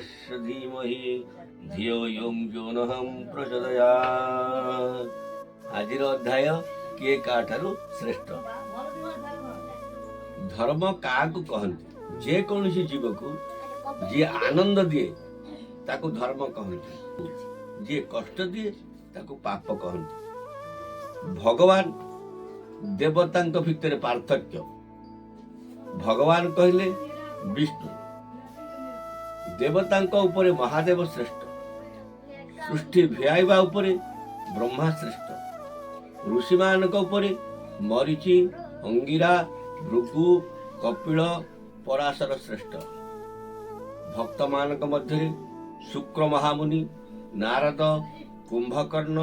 ଭୂର୍ଭୁବସ୍ୟ ଧୀମହି ଧିୟୋ ୟୋ ନଃ ପ୍ରଚୋଦୟାତ୍। ଆଜିର ଅଧ୍ୟାୟ, କିଏ କାହାଠାରୁ ଶ୍ରେଷ୍ଠ। ଧର୍ମ କାହାକୁ କହନ୍ତି? ଯେକୌଣସି ଜୀବକୁ ଯିଏ ଆନନ୍ଦ ଦିଏ, ତାକୁ ଧର୍ମ କହନ୍ତି। ଯିଏ କଷ୍ଟ ଦିଏ, ତାକୁ ପାପ କହନ୍ତି। ଭଗବାନ ଦେବତାଙ୍କ ଭିତରେ ପାର୍ଥକ୍ୟ। ଭଗବାନ କହିଲେ ବିଷ୍ଣୁ। ଦେବତାଙ୍କ ଉପରେ ମହାଦେବ ଶ୍ରେଷ୍ଠ। ସୃଷ୍ଟି ଭିଆଇବା ଉପରେ ବ୍ରହ୍ମା ଶ୍ରେଷ୍ଠ। ଋଷିମାନଙ୍କ ଉପରେ ମରିଚି, ଅଙ୍ଗିରା, ଭୃଗୁ, କପିଳ, ପରାଶର ଶ୍ରେଷ୍ଠ। ଭକ୍ତମାନଙ୍କ ମଧ୍ୟରେ ଶୁକ୍ର ମହାମୁନି, ନାରଦ, କୁମ୍ଭକର୍ଣ୍ଣ,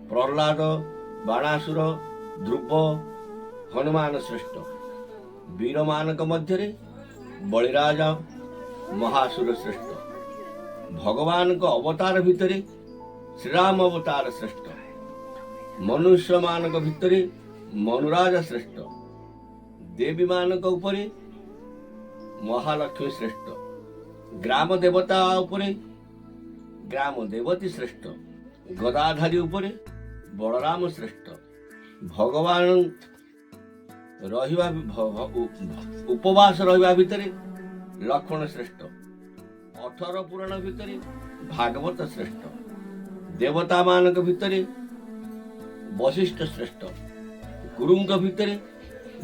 ପ୍ରହ୍ଲାଦ, ବାଣାସୁର, ଧ୍ରୁବ, ହନୁମାନ ଶ୍ରେଷ୍ଠ। ବୀରମାନଙ୍କ ମଧ୍ୟରେ ବଳିରାଜ ମହାସୁର ଶ୍ରେଷ୍ଠ। ଭଗବାନଙ୍କ ଅବତାର ଭିତରେ ଶ୍ରୀରାମ ଅବତାର ଶ୍ରେଷ୍ଠ। ମନୁଷ୍ୟମାନଙ୍କ ଭିତରେ ମନୁରାଜ ଶ୍ରେଷ୍ଠ। ଦେବୀମାନଙ୍କ ଉପରେ ମହାଲକ୍ଷ୍ମୀ ଶ୍ରେଷ୍ଠ। ଗ୍ରାମ ଦେବତା ଉପରେ ଗ୍ରାମ ଦେବତୀ ଶ୍ରେଷ୍ଠ। ଗଦାଧାରୀ ଉପରେ ବଳରାମ ଶ୍ରେଷ୍ଠ। ଭଗବାନ ରହିବା ଉପବାସ ରହିବା ଭିତରେ ଲକ୍ଷ୍ମଣ ଶ୍ରେଷ୍ଠ। 18 ପୁରାଣ ଭିତରେ ଭାଗବତ ଶ୍ରେଷ୍ଠ। ଦେବତାମାନଙ୍କ ଭିତରେ ବଶିଷ୍ଠ ଶ୍ରେଷ୍ଠ। ଗୁରୁଙ୍କ ଭିତରେ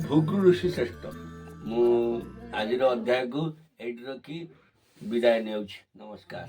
ଭୃଗୁ ଋଷି ଶ୍ରେଷ୍ଠ। ମୁଁ ଆଜିର ଅଧ୍ୟାୟକୁ ଏଇଠି ରଖି ବିଦାୟ ନେଉଛି। ନମସ୍କାର।